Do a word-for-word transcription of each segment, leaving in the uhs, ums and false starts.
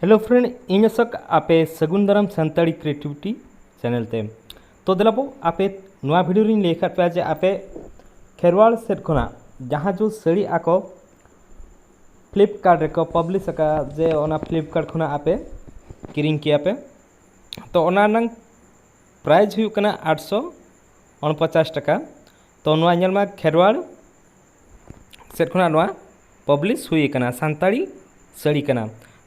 Hello friend, ᱤᱧ ᱟᱥᱚᱠ, ᱟᱯᱮ ᱥᱟᱹᱜᱩᱱ ᱫᱟᱨᱟᱢ ᱥᱟᱱᱛᱟᱲᱤ ᱠᱨᱤᱭᱮᱴᱤᱵᱷᱤᱴᱤ ᱪᱮᱱᱮᱞ ᱛᱮ᱾ ᱛᱚ ᱫᱮᱞᱟᱵᱚ, ᱟᱯᱮ ᱱᱚᱣᱟ ᱵᱷᱤᱰᱤᱭᱳ ᱨᱤᱧ ᱞᱟᱹᱭ ᱟᱠᱟᱫ ᱯᱮᱭᱟ ᱡᱮ ᱟᱯᱮ ᱠᱷᱮᱨᱣᱟᱲ ᱥᱮᱫ ᱠᱷᱚᱱᱟᱜ ᱡᱟᱦᱟᱸ ᱡᱚ ᱥᱟᱹᱲᱤ ᱟᱠᱚ ᱯᱷᱞᱤᱯᱠᱟᱨᱴ ᱨᱮᱠᱚ ᱯᱟᱵᱽᱞᱤᱥ ᱟᱠᱟᱫ, ᱡᱮ ᱚᱱᱟ ᱯᱷᱞᱤᱯᱠᱟᱨᱴ ᱠᱷᱚᱱᱟᱜ ᱟᱯᱮ ᱠᱤᱨᱤᱧ ᱠᱮᱭᱟ ᱯᱮ᱾ ᱛᱚ ᱚᱱᱟ ᱨᱮᱱᱟᱝ ᱯᱨᱟᱭᱤᱥ ᱦᱩᱭᱩᱜ ᱠᱟᱱᱟ ᱟᱴᱥᱚ ᱩᱱᱯᱚᱪᱟᱥ ᱴᱟᱠᱟ᱾ ᱛᱚ ᱱᱚᱣᱟ ᱧᱮᱞ ᱢᱟ, ᱠᱷᱮᱨᱣᱟᱲ ᱥᱮᱫ ᱠᱷᱚᱱᱟᱜ ᱱᱚᱣᱟ ᱯᱟᱵᱽᱞᱤᱥ ᱦᱩᱭ ᱟᱠᱟᱱᱟ, ᱥᱟᱱᱛᱟᱲᱤ ᱥᱟᱹᱲᱤ ᱠᱟᱱᱟ᱾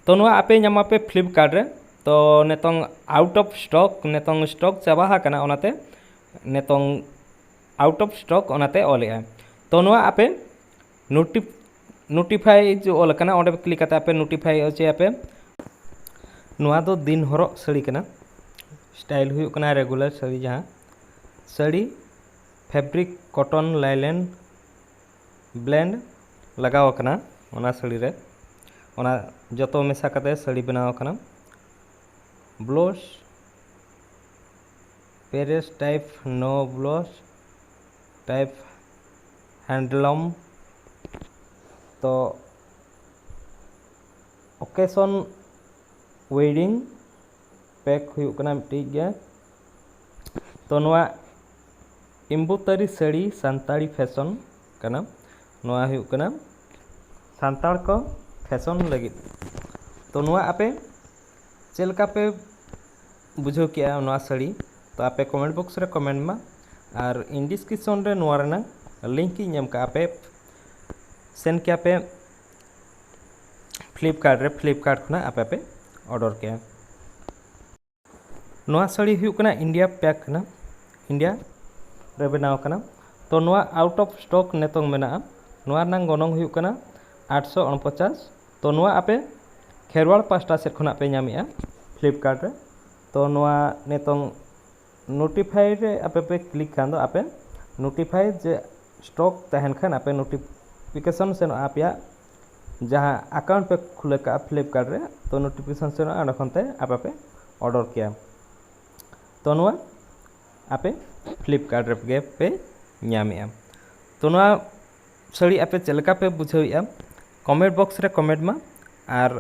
ᱛᱚ ᱱᱚᱣᱟ ᱟᱯᱮ ᱧᱟᱢᱟᱯᱮ ᱯᱷᱞᱤᱯᱠᱟᱨᱴ ᱨᱮ᱾ ᱛᱚ ᱱᱤᱛᱚᱝ ᱟᱣᱩᱴ ᱚᱯᱷ ᱥᱴᱚᱠ, ᱱᱤᱛᱚᱝ ᱥᱴᱚᱠ ᱪᱟᱵᱟ ᱟᱠᱟᱱᱟ, ᱚᱱᱟᱛᱮ ᱱᱤᱛᱚᱝ ᱟᱣᱩᱴ ᱚᱯᱷ ᱥᱴᱚᱠ ᱚᱱᱟᱛᱮ ᱚᱞᱮᱜᱼᱟ᱾ ᱛᱚ ᱱᱚᱣᱟ ᱟᱯᱮ ᱱᱳᱴᱤ ᱱᱳᱴᱤᱯᱷᱟᱭ ᱡᱮ ᱚᱞ ᱟᱠᱟᱱᱟ, ᱚᱸᱰᱮ ᱠᱞᱤᱠ ᱠᱟᱛᱮ ᱟᱯᱮ ᱱᱳᱴᱤᱯᱷᱟᱭ ᱦᱚᱪᱚᱭᱟᱯᱮ᱾ ᱱᱚᱣᱟ ᱫᱚ ᱫᱤᱱ ᱦᱚᱨᱚᱜ ᱥᱟᱹᱲᱤ ᱠᱟᱱᱟ, ᱥᱴᱟᱭᱤᱞ ᱦᱩᱭᱩᱜ ᱠᱟᱱᱟ ᱨᱮᱜᱩᱞᱟᱨ ᱥᱟᱹᱲᱤ᱾ ᱡᱟᱦᱟᱸ ᱥᱟᱹᱲᱤ ᱯᱷᱮᱵᱨᱤᱠ ᱠᱚᱴᱚᱱ ᱞᱟᱭᱞᱮᱱ ᱵᱞᱮᱱᱰ ᱞᱟᱜᱟᱣ ᱟᱠᱟᱱᱟ ᱚᱱᱟ ᱥᱟᱹᱲᱤ ᱨᱮ, ᱚᱱᱟ ᱡᱚᱛᱚ ᱢᱮᱥᱟ ᱠᱟᱛᱮ ᱥᱟᱹᱲᱤ ᱵᱮᱱᱟᱣ ᱟᱠᱟᱱᱟ᱾ ᱵᱞᱚᱥ ᱯᱮᱨᱮᱥ ᱴᱟᱭᱤᱯ, ᱱᱳ ᱵᱞᱚᱥ ᱴᱟᱭᱤᱯ ᱦᱮᱱᱰᱞᱚᱢ᱾ ᱛᱚ ᱚᱠᱮᱥᱚᱱ ᱣᱮᱰᱤᱝ ᱯᱮᱠ ᱦᱩᱭᱩᱜ ᱠᱟᱱᱟ ᱢᱤᱫᱴᱤᱡ ᱜᱮ᱾ ᱛᱚ ᱱᱚᱣᱟ ᱮᱢᱵᱩᱛᱟᱹᱨᱤ ᱥᱟᱹᱲᱤ ᱥᱟᱱᱛᱟᱲᱤ ᱯᱷᱮᱥᱚᱱ ᱠᱟᱱᱟ᱾ ᱱᱚᱣᱟ ᱦᱩᱭᱩᱜ ᱠᱟᱱᱟ ᱥᱟᱱᱛᱟᱲ ᱠᱚ ᱯᱷᱮᱥᱚᱱ ᱞᱟᱹᱜᱤᱫ᱾ ᱛᱚ ᱱᱚᱣᱟ ᱟᱯᱮ ᱪᱮᱫ ᱞᱮᱠᱟ ᱯᱮ ᱵᱩᱡᱷᱟᱹᱣ ᱠᱮᱜᱼᱟ ᱱᱚᱣᱟ ᱥᱟᱹᱲᱤ? ᱛᱚ ᱟᱯᱮ ᱠᱚᱢᱮᱱᱴ ᱵᱚᱠᱥ ᱨᱮ ᱠᱚᱢᱮᱱᱴ ᱢᱟ, ᱟᱨ ᱤᱧ ᱰᱤᱥᱠᱨᱤᱯᱥᱚᱱ ᱨᱮ ᱱᱚᱣᱟ ᱨᱮᱱᱟᱜ ᱞᱤᱝᱠ ᱤᱧ ᱮᱢ ᱠᱟᱜᱼᱟ, ᱟᱯᱮ ᱥᱮᱱ ᱠᱮᱭᱟ ᱯᱮ ᱯᱷᱞᱤᱯᱠᱟᱨᱴ ᱨᱮ, ᱯᱷᱞᱤᱯᱠᱟᱨᱴ ᱠᱷᱚᱱᱟᱜ ᱟᱯᱮ ᱯᱮ ᱚᱰᱟᱨ ᱠᱮᱭᱟ᱾ ᱱᱚᱣᱟ ᱥᱟᱹᱲᱤ ᱦᱩᱭᱩᱜ ᱠᱟᱱᱟ ᱤᱱᱰᱤᱭᱟ ᱯᱮᱠ ᱠᱟᱱᱟ, ᱤᱱᱰᱤᱭᱟ ᱨᱮ ᱵᱮᱱᱟᱣ ᱠᱟᱱᱟ᱾ ᱛᱚ ᱱᱚᱣᱟ ᱟᱣᱩᱴ ᱚᱯᱷ ᱥᱴᱚᱠ ᱱᱤᱛᱚᱝ ᱢᱮᱱᱟᱜᱼᱟ᱾ ᱱᱚᱣᱟ ᱨᱮᱱᱟᱝ ᱜᱚᱱᱚᱝ ᱦᱩᱭᱩᱜ ᱠᱟᱱᱟ ᱟᱴᱥᱚ ᱩᱱᱯᱚᱪᱟᱥ᱾ ᱛᱚ ᱱᱚᱣᱟ ᱟᱯᱮ ᱠᱷᱮᱨᱣᱟᱲ ᱯᱟᱥᱴᱟ ᱥᱮᱫ ᱠᱷᱚᱱᱟᱜ ᱯᱮ ᱧᱟᱢᱮᱜᱼᱟ ᱯᱷᱞᱤᱯᱠᱟᱨᱴ ᱨᱮ᱾ ᱛᱚ ᱱᱚᱣᱟ ᱱᱤᱛᱚᱝ ᱱᱳᱴᱤᱯᱷᱟᱭ ᱨᱮ ᱟᱯᱮ ᱯᱮ ᱠᱞᱤᱠ ᱠᱷᱟᱱ ᱫᱚ ᱟᱯᱮ ᱱᱳᱴᱤᱯᱷᱟᱭ ᱡᱮ ᱥᱴᱚᱠ ᱛᱟᱦᱮᱱ ᱠᱷᱟᱱ ᱟᱯᱮ ᱱᱳᱴᱤᱯᱷᱤᱠᱮᱥᱚᱱ ᱥᱮᱱᱚᱜᱼᱟ ᱟᱯᱮᱭᱟᱜ ᱡᱟᱦᱟᱸ ᱟᱠᱟᱣᱩᱱᱴ ᱯᱮ ᱠᱷᱩᱞᱟᱹ ᱠᱟᱜᱼᱟ ᱯᱷᱞᱤᱯᱠᱟᱨᱴ ᱨᱮ, ᱛᱚ ᱱᱳᱴᱤᱯᱷᱤᱠᱮᱥᱚᱱ ᱥᱮᱱᱚᱜᱼᱟ, ᱚᱸᱰᱮ ᱠᱷᱚᱱ ᱛᱮ ᱟᱯᱮ ᱯᱮ ᱚᱰᱟᱨ ᱠᱮᱭᱟ᱾ ᱛᱚ ᱱᱚᱣᱟ ᱟᱯᱮ ᱯᱷᱞᱤᱯᱠᱟᱨᱴ ᱨᱮᱜᱮ ᱯᱮ ᱧᱟᱢᱮᱜᱼᱟ᱾ ᱛᱚ ᱱᱚᱣᱟ ᱥᱟᱹᱲᱤ ᱟᱯᱮ ᱪᱮᱫ ᱞᱮᱠᱟ ᱯᱮ ᱵᱩᱡᱷᱟᱹᱣᱮᱜᱼᱟ, ᱠᱚᱢᱮᱱᱴ ᱵᱚᱠᱥ ᱨᱮ ᱠᱚᱢᱮᱱᱴ ᱢᱟ, ᱟᱨ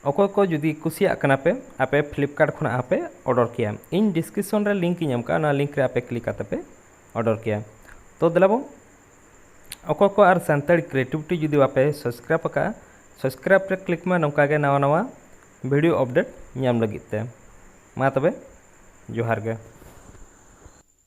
ᱚᱠᱚᱭ ᱠᱚ ᱡᱩᱫᱤ ᱠᱩᱥᱤᱭᱟᱜ ᱠᱟᱱᱟ ᱯᱮ, ᱟᱯᱮ Flipkart ᱠᱷᱚᱱᱟᱜ ᱦᱚᱸᱯᱮ order ᱠᱮᱭᱟ᱾ ᱤᱧ description ᱨᱮ link ᱤᱧ ᱮᱢ ᱠᱟᱜᱼᱟ, ᱚᱱᱟ link ᱨᱮ ᱟᱯᱮ click ᱠᱟᱛᱮ ᱯᱮ order ᱠᱮᱭᱟ᱾ ᱛᱚ ᱫᱮᱞᱟ ᱵᱚᱱ, ᱚᱠᱚᱭ ᱠᱚ ᱟᱨ ᱥᱟᱱᱛᱟᱲᱤ creativity ᱡᱩᱫᱤ ᱵᱟᱯᱮ subscribe ᱟᱠᱟᱫᱼᱟ, subscribe ᱨᱮ click ᱢᱮ, ᱱᱚᱝᱠᱟ ᱜᱮ ᱱᱟᱣᱟ ᱱᱟᱣᱟ video update ᱧᱟᱢ ᱞᱟᱹᱜᱤᱫ ᱛᱮ᱾ ᱢᱟ ᱛᱚᱵᱮ, ᱡᱚᱦᱟᱨ ᱜᱮ᱾